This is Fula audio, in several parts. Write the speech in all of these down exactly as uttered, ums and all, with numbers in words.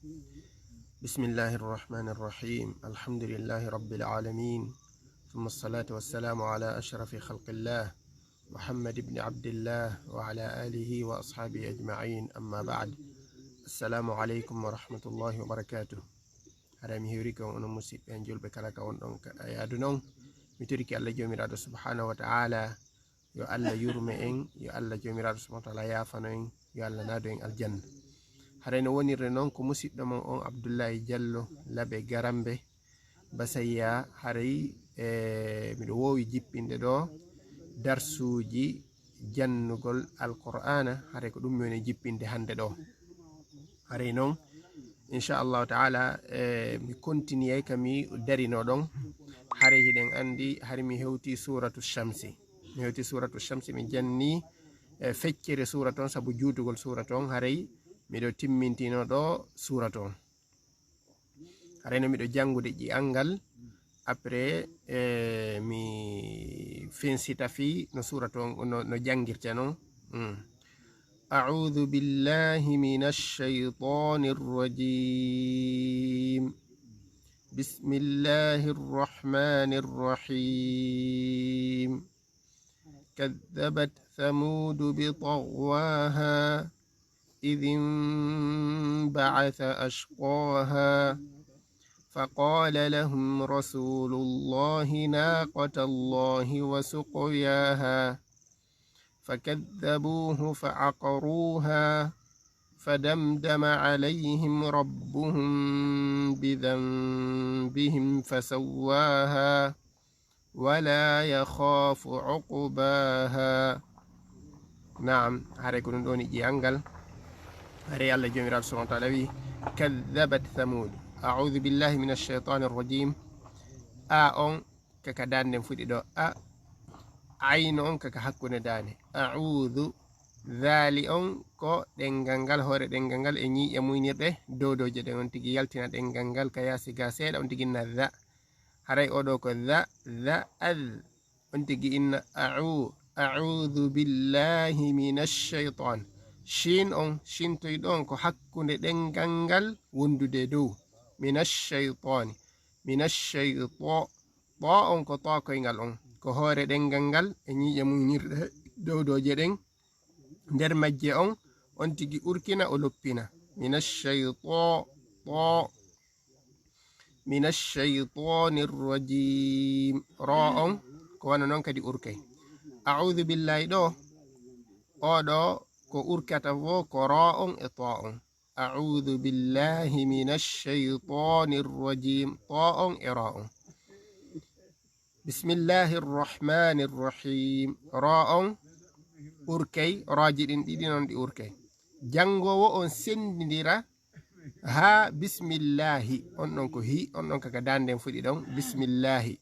بسم الله الرحمن الرحيم. الحمد لله رب العالمين. ثم الصلاة والسلام على أشرف خلق الله محمد بن عبد الله وعلى آله وأصحابه أجمعين. أما بعد. السلام عليكم ورحمة الله وبركاته. Hara mi hewri kan onon musiɓɓe en julɓe kala ka on ɗon ka yaadu non. Mi toriki Allah Joomiraaɗo subhanahu wa ta'ala yo Allah yurme en, yo Allah Joomiraaɗo subhanahu wa ta'ala yaafano en, yo Allah naado en aljanna. Haray no wonirde noon ko musiɗɗo mon on Abdullahi Jallo Labe Garambe Basayya. Haray e miɗo woowi jippinde ɗo darsuuji jannugol Alqur'aana, haray ko ɗum mi woni jippinde hannde ɗo. Haray noon, inchallahu taala, e mi kontiniyay ka mi darino ɗon. Haray hiɗen anndi hari mi hewti suratu shamsi. Mi hewti suratu shamsi, mi janni e feccere suura ton sabu juutugol suura ton. Haray miɗo timmintino ɗo suura ton. Haray no miɗo janngude ƴi'al ngal, après e mi fensita fii no suura ton no, no janngirta non. Mm. أعوذ بالله من الشيطان الرجيم. بسم الله الرحمن الرحيم. كذبت ثمود بطغواها إذ انبعث أشقاها فقال لهم رسول الله ناقة الله وسقياها فكذبوه فعقروها فدمدم عليهم ربهم بذنبهم فسواها ولا يخاف عقباها. Naam, haray ko ɗum ɗo woni ƴi'al ngal. Haray Allah Joomiraaɗo subhanahu wa ta'ala wi, كذبت ثمود. أعوذ بالله من الشيطان الرجيم. A on kaka daande nden fuɗi ɗo. A, aynu on kaka hakkunde daande. A'udhu. Zaali on ko ɗenngal ngal, hoore ɗenngal ngal e ñiiƴe muynirɗe dowdowje ɗen. On tigi yaltina ɗenngal ngal ka yaasi ga seeɗa, on tigi inna za. Haray o ɗo ko za, za, az. On tigi inna a'u, a'udhu billahi minash shaytan. Shin on, shin toy ɗon ko hakkunde ɗenngal ngal wondude dow. Minash shaytani. Minash shayta-, ɓo on ko to koyngal on. Ko hoore ɗenngal ngal e ñiiƴe muynirɗe dowdowje ɗen. Nder majje on, on tigi urkina o loppina. Minash shayta-, ɓo. Minash shaytanir rajim. Ro on, ko wano non kadi urkay. A'udhu billahi ɗo, o ɗo ko urkata wo ko ro on e to on. A'udhu billahi minash shaytanir rajim. To on e ro on. Bismillahir rahmanir rahim. Ro on urkay, roji ɗin ɗiɗi non ɗi urkay. Janngowo on senndindira haa bismillahi. On ɗon ko hi, on ɗon kaka daande nden fuɗi ɗon. Bismillahi.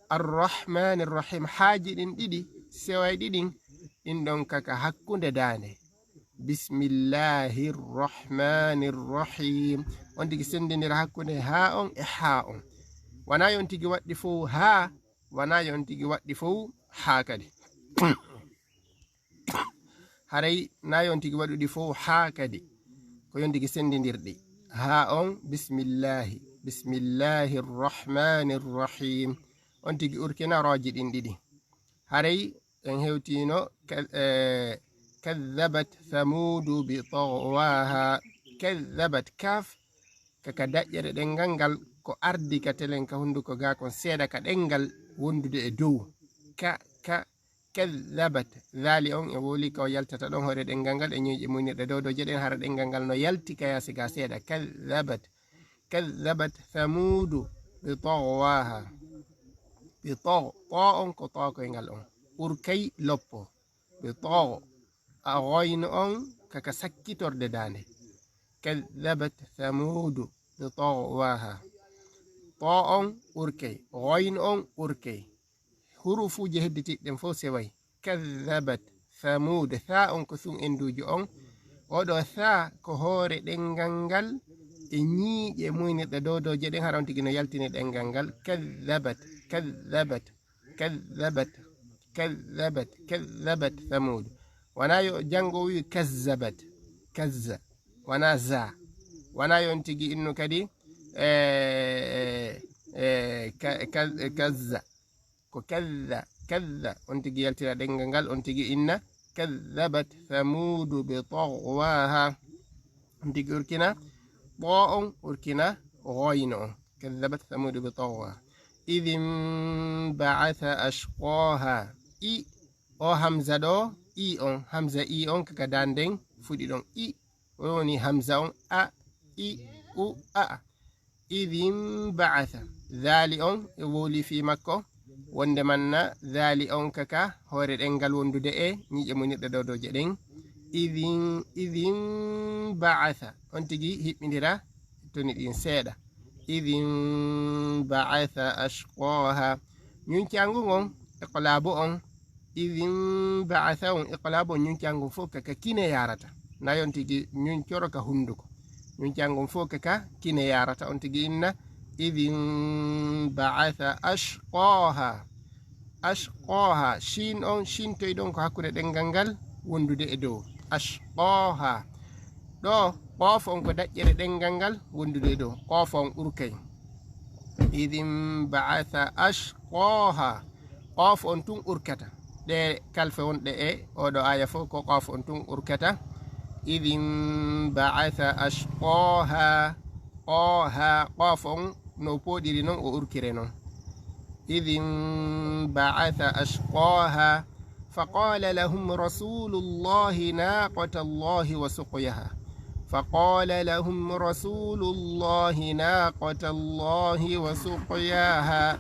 Arrahmanir rahim. Haaji ɗin ɗiɗi, seway ɗiɗin, ɗin ɗon kaka hakkunde daande. Bismillahir rahmanir rahim. On tigi senndindira hakkunde haa on e haa on. Wanaa yo on tigi waɗɗi fow haa, wanaa yo on tigi waɗɗi fow haa kadi. Haray naa yo on tigi waɗuɗi fow haa kadi. Ko yo on tigi senndindirɗi. Haa on, bismillahi. Bismillahir rahmanir rahim. On tigi urkina roji ɗin ɗiɗi. Haray en hewtino ka-, eh, kadhabat Thamudu bi taghwaha. Kadhabat, kaf, ka, ka daƴƴere ɗenngal ngal ko ardi ka telen ka hunnduko ga kon seeɗa ka ɗenngal wondude e dow. Ka, ka, kadhabat. Zaali on e woli ka o yaltata ɗon hoore ɗenngal ngal e ñiiƴe muynirɗe dow dow jeɗen hara ɗenngal ngal no yalti ka yaasi ga seeɗa. Kadhabat. Kadhabat Thamudu bi taghwaha. Bi tagh-, to on ko to koyngal on. Urkay loppo. Bi tagh-, a ghoyn on kaka sakkitorde daande. Kadhabat Thamudu bi taghwaha. To on urkay, ghoyn on urkay. Hurufuuje hedditiiɗi ɗin fow seway. Kadhabat Thamud. Tha on ko sun enduujo on. Oɗo tha ko hoore ɗenngal ngal e ñiiƴe muynirɗe dow dow jeɗen hara on tigi no yaltini ɗenngal ngal. Kadhabat, kadhabat. Kadhabat, kadhabat, kadhabat Thamud. Wanaa yo janngo wi kazzabat, kazza. Wanaa za. Wonaa yo on tigi innu kadi, e, e, ka-, ka-, kazza. Ko kazza, kazza. On tigi yaltina ɗenngal ngal, on tigi inna, "Kazzabat Samuudu bi taghwaha." On tigi urkina ɓo on, urkina ghoyn on. "Kazzabat Samuudu bi taghwaha." "Idh inba'atha ashqaha." I, o hamza ɗo, i on, hamza i on, kaka danden fuɗi ɗon. I, o woni hamza on, a, i, u, a. "Idh inba'atha." Zaali on, e wowli fii makko, wonde manna zaali on kaka hoore ɗenngal wondude e ñiiƴe munirɗe dow dooje ɗen. "Idh in-, idh inba'atha." On tigi hiɓɓindira toni ɗin seeɗa. "Idh inba'atha ashqaha." Ñuncaangu ngon, iqlaabu on, "Idh inba'atha" on, iqlaabu on, ñuncaangu fof ka, ka kine yaarata. Na yo on tigi ñuncoro ka hunduko. Ñuncaangu fof ka, ka kine yaarata. On tigi inna, "Idh inba'atha ashqaha." Ashqaha. Shin on, shin toy ɗon ko hakkunde ɗenngal ngal wondude e dow. Ashqaha. Ɗo, qoof on ko daƴƴere ɗenngal ngal wondude e dow. Qoof on urkay. "Idh inba'atha ashqaha." Qoof on tun urkata. Ɗe kalfe wonɗe e oɗo aaya fof ko qoof on tun urkata. "Idh inba'atha ashqaha." Qooha, qoof on no pooɗiri non, o urkire non. "Idh inba'atha ashqaha." "Faqala lahum rasulullahi naqatallahi wa suqyaha." "Faqala lahum rasulullahi naqatallahi wa suqyaha."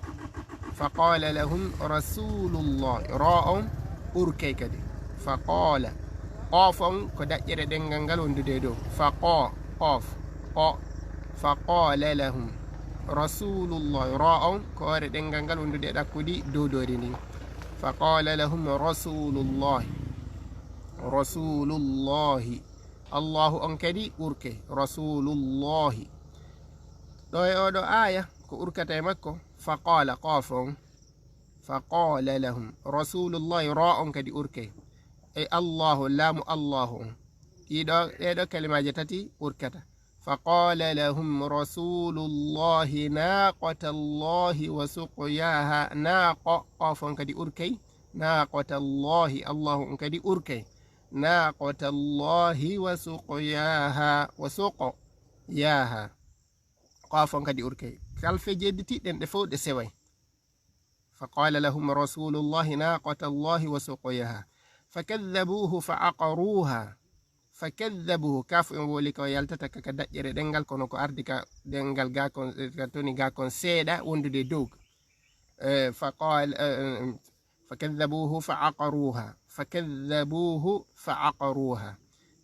"Faqala lahum rasulullah." Ro on urkay kadi. "Faqala." Qoof on ko daƴƴere ɗenngal ngal wondude e dow. "Faqo." Qoof. Qo. "Faqala lahum rasulullah." Ro on ko hoore ɗenngal ngal wondude e ɗakkudi dow doori ndin. "Faqala lahum rasulullah." Rasulullahi. Allahu on kadi urke. Rasulullahi. Ɗo e oɗo aaya, ko urkata e makko, faqala, qoof on. "Faqala lahum." Rasulullahi, ro on kadi urke. E Allahu, laamu Allahu on. Ɗiɗo, ɗeɗo kalimaaje tati urkata. "Faqala lahum rasulullahi naqatallahi wa suqyaha." Naqo, qoof on kadi urkay. "Naqatallahi." Allahu on kadi urkay. "Naqatallahi wa suqyaha." Wa suqyaha. Qoof on kadi urkay. Kalfe jeeɗiɗi ɗen ɗe fof ɗe seway. "Faqala lahum rasulullahi naqatallahi wa suqyaha. Fakadhabuhu fa aqaruha." Fakadhabuhu. Kaf en woli ko yaltata ka, ka daƴƴere ɗenngal, kono ko ardi ka ɗenngal ga kon, ka toni ga kon seeɗa wondude dow. Eh, faqal, eh, eh, "Fakadhabuhu fa aqaruha." "Fakadhabuhu fa aqaruha."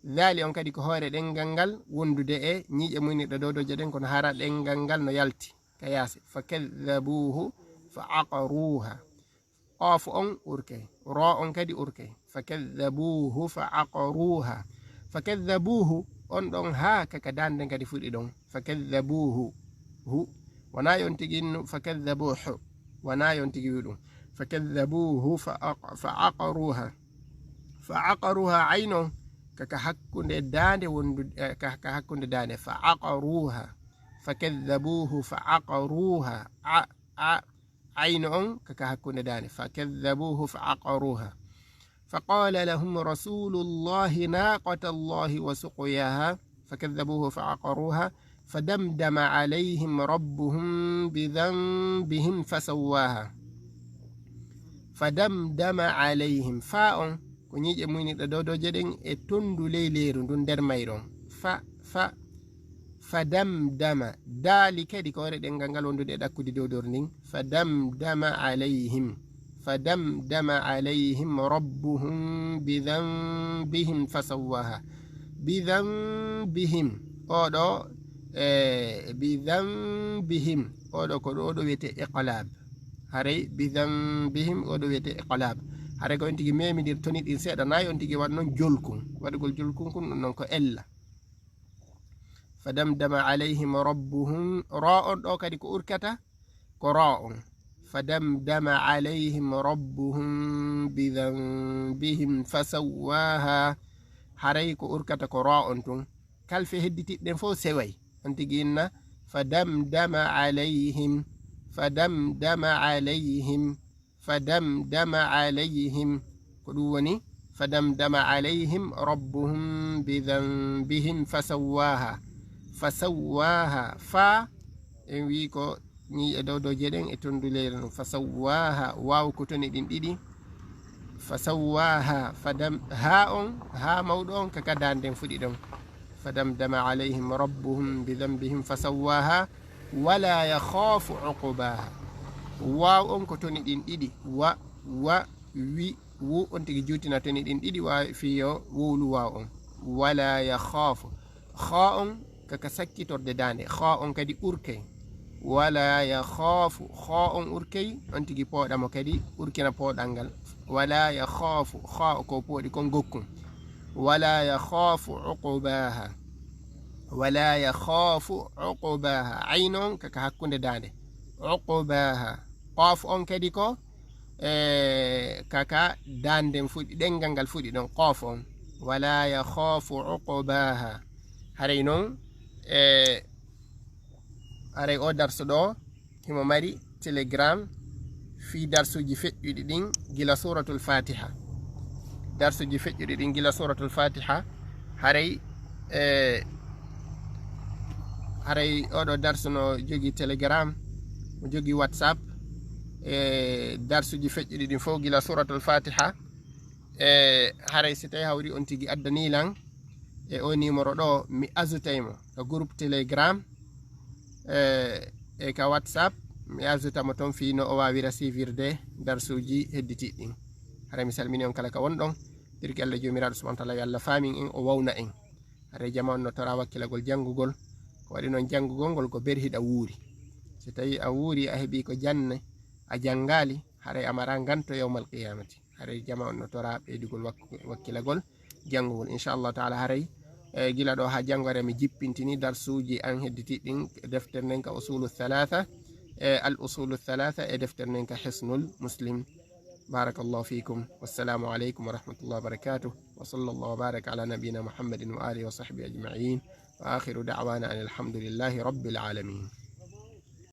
Zaali on kadi ko hoore ɗenngal ngal wondude e ñiiƴe munirɗe dow dooje ɗen, kono hara ɗenngal ngal no yalti ka yaasi. "Fakadhabuhu fa aqaruha." Qoof on urkay, ro on kadi urkay. "Fakadhabuhu fa aqaruha." "Fakadhabuhu", on ɗon haa ka, ka dande kadi fuɗi ɗon. "Fakadhabuhu." Hu. Wonaa yo on tigi innu, "Fakadhabuhu." Wonaa yo on tigi wi'u ɗum. "Fakadhabuhu fa aq-, fa aqaruha." Fa aqaruha, ayno, ka, ka hakkunde dande wondu-, eh, ka, ka hakkunde dande. Fa aqaruha. "Fakadhabuhu fa aqaruha." A, a, ayno on ka, ka hakkunde dande. "Fakadhabuhu fa aqaruha." "Faqala lahum rasulullahi naqatallahi wa suqyaha. Fakadhabuhu fa aqaruha. Fadamdama alayhim rabbuhum bidhanbihim fasawwaha." Fadamdama alayhim. Fa on ko ñiiƴe muynirɗe dow dooje ɗen e tondu ley leeru ndun nder mayron. Fa, fa, fadamdama. Daali kadi ko hoore ɗenngal ngal wondude e ɗakkudi dow doori ndin. Fadamdama alayhim. Fadamdama alayhim rabbuhum bidhanbihim fasawwaha. Bidhanbihim. Oɗo, eh, bidhanbihim. Oɗo ko ɗo, ɗo wiyete iqlab. Haray bidhanbihim, oɗo wiyete iqlab. Haray ko on tigi memidir toni ɗin seeɗa, nayi on tigi waɗ non jolkun. Waɗugol jolkun kun ɗum non ko ella. Fadamdama alayhim rabbuhum, ro on ɗo kadi ko urkata, ko ro on. Fadamdama alayhim rabbuhum bidhanbihim fasawwaha. Haray ko urkata ko ro on tun. Kalfe hedditiɗɗen fof seway. on tigi inna, fadamdama alayhim, fadamdama alayhim, fadamdama alayhim. Ko ɗum woni, fadamdama alayhim rabbuhum bidhanbihim fasawwaha. Fasawwaha. Fa, en wi ko ñiiƴe dow dow jeɗen e tonduleyre ɗum. Fasawwaha. Waaw ko toni ɗin ɗiɗi. Fasawwaha. Fadam, ha on, ha mawɗo on, kaka danden fuɗi ɗon. Fadamdama alayhim rabbuhum bidhanbihim fasawwaha. Wala yakhafu uqbaha. Waaw on ko toni ɗin ɗiɗi. Wa, wa, wi, wu, on tigi juutina toni ɗin ɗiɗi, wa, fiyo wowlu waaw on. Wala yakhafu. Kha on kaka sakkitorde dande. Kha on kadi urkay. Wala yakhafu. Kha on urkay, on tigi pooɗa mo kadi, urkina pooɗal ngal. Wala yakhafu. Kha ko pooɗi kon gokkun. Wala yakhafu uqbaha. Wala yakhafu uqbaha. Ayn on kaka hakkunde dande. Uqbaha. Qaf on kadi ko, e, kaka danden fuɗi, ɗengal ngal fuɗi ɗon, qaf on. Wala yakhafu uqbaha. Haray non, e, haray o darsu ɗo, himo mari Telegram fii darsuuji feƴƴuɗi ɗin gila Suuratul Faatiha. Darsuuji feƴƴuɗi ɗin gila Suuratul Faatiha. Haray, e, haray oɗo darsu no jogi Telegram, no jogi WhatsApp, e, darsuuji feƴƴuɗi ɗin fof gila Suuratul Faatiha. E, haray si tawi hawri on tigi addani lan e o numéro ɗo, mi ajoutay mo ka groupe Telegram, e, e ka WhatsApp, mi ajouta mo ton fii no o waawira suivirde darsuuji hedditiiɗi ɗin. Haray mi salmini on kala ka wonɗon, tirki Allah Joomiraaɗo subhaanahu wa taala yo Allah faamin en, o wawna en. Haray jama on no tora wakkilagol janngugol, ko waɗi non janngugol ngol ko berhiɗa wuuri. Si tawi a wuuri a heɓi ko janne, a janngaali, haray a mara nganto yawmal qiyamati. Haray jama on no tora ɓeydugol wakk-, wakkilagol janngugol. Inchallahu taala haray, e, gila ɗo ha janngo haray mi jippintini darsuuji an hedditiiɗi ɗin, deftere nden ka usulu thalatha, e, al usulu thalatha, e deftere nden ka Hisnul Muslim. Barakallahu fikum. Wassalamu alaikum wa rahmatullahi wa barakatuh. Wa sallallahu wa baraka ala nabiyyina Muhammadin wa alihi wa sahbihi ajma'in. Wa akhiru da'wana anil hamdulillahi rabbil alamin.